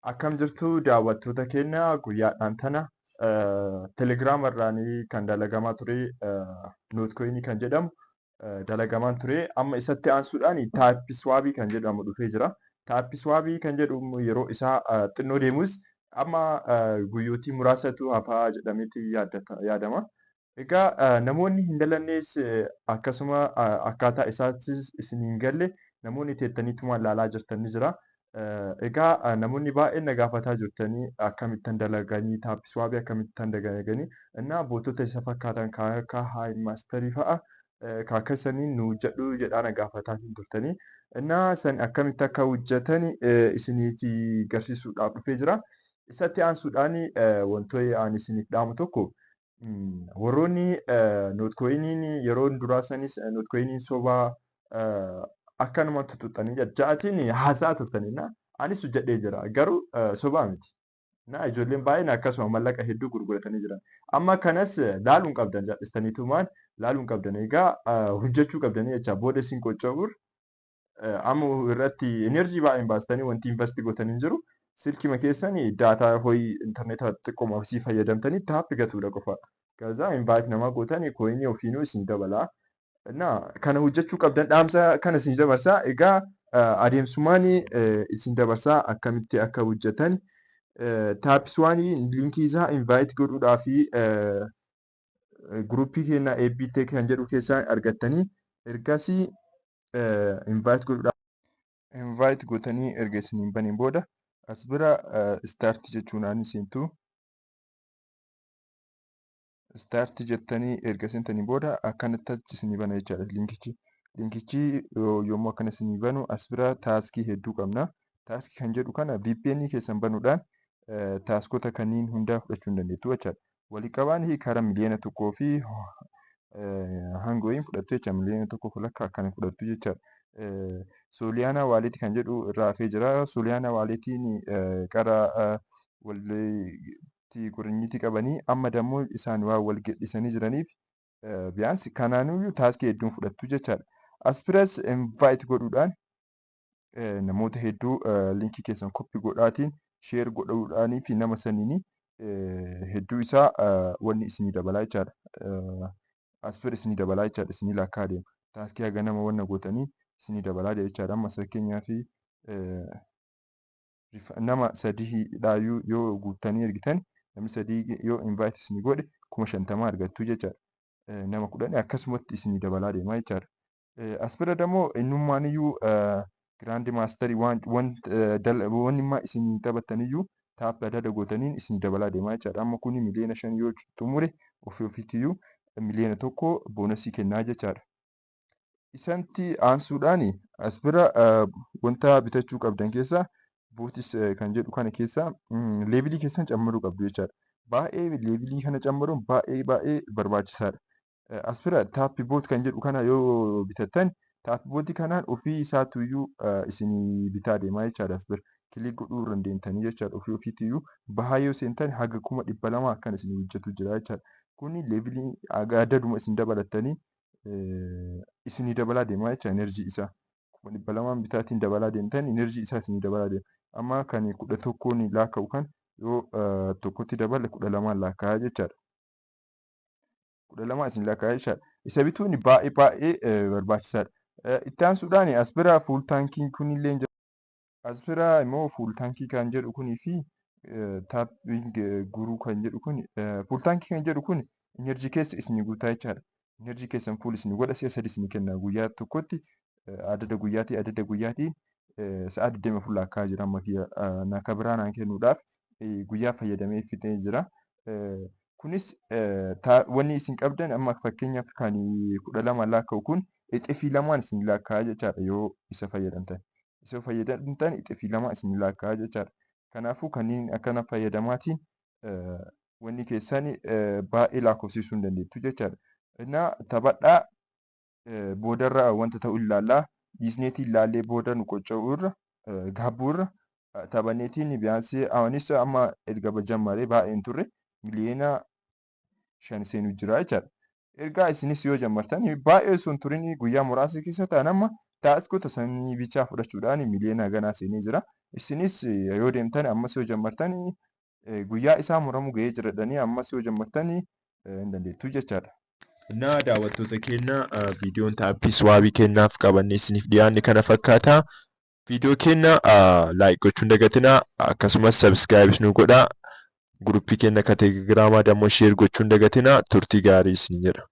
Akkam jirtu daawwattoota keenya? Guyyaadhaan tana Telegiraama irraanii kan dalagamaa ture, Notcoinii kan jedhamu dalagamaa ture. Amma isatti aansuudhaan TapSwapii kan jedhamu dhufee jira. TapSwapii kan jedhamu yeroo isaa xinnoo deemus amma guyyootii muraasatu hafaa jedhameeti yaadama. Egaa namoonni hin dalannees, akkasuma akkaataa isaattis isin hin galle, namoonni teettaniituma ilaalaa jirtan ni jira. Egaa namoonni baay'een na gaafataa jirtanii, akkamittan dalaganii, TapSwapii akkamittan dalaganii innaa botota isa fakkaatan kan akka KineMasterii fa'a kaakasanii nu hojjedhu jedhaa na gaafataa turtanii. Innaa san akkamitti akka hojjetan isiniif garsiisuudhaaf dhufee jira. Isatti aansuudhaan wantoonni ani isiniif dhaamu tokko, warroonni Notcoiniin yeroo duraa sanis Notcoiniin sobaa akkanuma tuttuqxanii jajja'atiin haasaa turtanii, anis hojjedhee jira, garuu sobaa miti. Na ijoolleen baay'een akkasuma mallaqa hedduu gurguratanii jiran. Amma kanas laaluun qabdan, jal'istaniitumaan laaluun qabdan. Egaa hojjechuu qabdanii jecha booda isin qoccoobuur amma irratti energy baay'een baastanii wanti invest gootanii jiru. Silkima keessan data hoyi intarneeta xiqqooma ofii fayyadamtanii tap gatuudha qofa. Kaza invite namaa gootanii coinii ofiinuu isin dabalaa. Na kana hojjechuu qabdan, dhaamsa kana isin dabarsaa. Egaa adeemsumaan isin dabarsaa akkamitti akka hojjetan. TapSwapii linkii isaa invite godhuudhaa fi groupii keenya ABT kan jedhu keessaa argattanii, ergasii invite godhuudhaaf invite gootanii, erga isiniin baniin booda as bira start jechuunaan seentu. Start jettanii erga seentanii booda akkanatti achi isinii bana jechaadha linkichi. Linkichi yommuu akkana isinii banu as bira taskii hedduu qabna. Taskii kan jedhu kana VPN keessan banuudhaan taskota kanneen hundaa fudhachuu hin dandeettu jechaadha. Walii qabaan karaa 1,000,000 fi hanga wayiin fudhattu jecha, 1.5 walakkaa akkana fudhattu jechaadha. Solana walletii kan jedhu irraa hafee jira. Solana walletiin qara walitti qurunyitii qabanii amma dammoo isaan waan wal gadhiisanii jiraniif biyaansi kanaanuyyuu taskii hedduun fudhattu jechaadha. As biras invite godhuudhaan namoota hedduu linkii keessan copy godhaatiin share godhuudhaanii fi nama saniin hedduu isaa wanni isinii dabalaa jechaadha. As bira isinii dabalaa jechaadha, isinii lakkaa deema. Taskii haga nama wanna gootanii isinii dabalaa jechaadha. Amma fakkeenyaaf nama sadiidhaayyuu yoo guuttanii ergitan, namni sadii yoo invite isinii godhe 50,000 argattu jechaadha. Nama 10 akkasumatti isinii dabalaa deema jechaadha. As bira dammoo innummaan iyyuu grand masterii waan wanni isin taphattaniyyuu tap adda gootaniin isinii dabalaa deema jechaadha. Amma kuni 5,000,000 yoo xumure ofii ofiitiyyuu 1,000,000 bonusii kennaa jechaadha. Isanti aansuudhaan as bira wanta bitachuu qabdan keessaa bots kan jedhu kana keessaa levelii keessan cammaruu qabdu jechaadha. Baay'ee levelii kana cammaruun baay'ee baay'ee barbaachisaadha. As bira tap bot kan jedhu kana yoo bitattan, tap botii kanaan ofii isaatuyyuu isinii bitaa deemaa jechaadha as bira. Click godhuu irra deemtanii jechaadha, ofii ofiitiyyuu bahaa yoo seentan haga 200,000 akkan isinii hojjetu jira jechaadha. Kuni levelii adaduma isin dabalattanii isinii dabalaa deemaa jecha energy isaa. 200,000 bitaatiin dabalaa deemtan energy isaa isinii dabalaa deema. Amma kan 11n laakka'u kan yoo tokkotti dabale 12n laakka'aa jechaadha. 12 isin laakka'aa jechaadha. Isa bituun baay'ee baay'ee barbaachisaadha. Itti aansuudhaan as bira full tankiin kunillee jira. As bira immoo full tankii kan jedhu kunii fi tapping guruu kan jedhu kun, full tankii kan jedhu kun energy keessa isinii guutaa jechaadha. Energy keessan full isinii godha, si'a sadi isinii kenna guyyaa tokkotti, adada guyyaatii adada guyyaatiin sa'a 24 lakkaa'aa jira. Amma akka biraa naan kennuudhaaf guyyaa fayyadamee fixee jira. Kunis wanni isin qabdan amma fakkeenyaaf kan 12 laakka'u kun ixifii lamaan isin lakkaa'aa jechaadha yoo isa fayyadamtan. Isa fayyadamtan ixifii lama isin lakkaa'aa jechaadha. Kanaafuu kanneen akkana fayyadamaatiin wanni keessan baay'ee lakkoofsisuu hin dandeettu jechaadha. Innaa taphadhaa, boodarra wanta ta'u ilaallaa, dhiisneetii ilaallee booda nu qocca'uu irra, gaabbuu irra, taphanneetiin biyaansii anis amma erga jammaree baay'ee hin turre 5,000,000 seenuu jira jechaadha. Ergaa isinis yoo jammartan baay'ee osoo hin turin guyyaa muraasa keessa ta'an amma Taskota sanii bichaa fudhachuudhaan miliyoona haganaa seenee jira. Isinis yoo deemtan, ammas yoo jammartan, guyyaa isaa muramu ga'ee jira jedhanii, ammas yoo jammartan hin dandeettu jechaadha. Innaa daawwattoota keenya, viidiyoon TapSwap kennaaf qabannee isiniif dhiyaanne kana fakkaata. Viidiyoo keenya like gochuun dagatinaa, akkasumas subscribe nu godhaa. Groupii keenya ka Telegiraamaa dammoo share gochuun dagatinaa. Turtii gaarii isin jedha.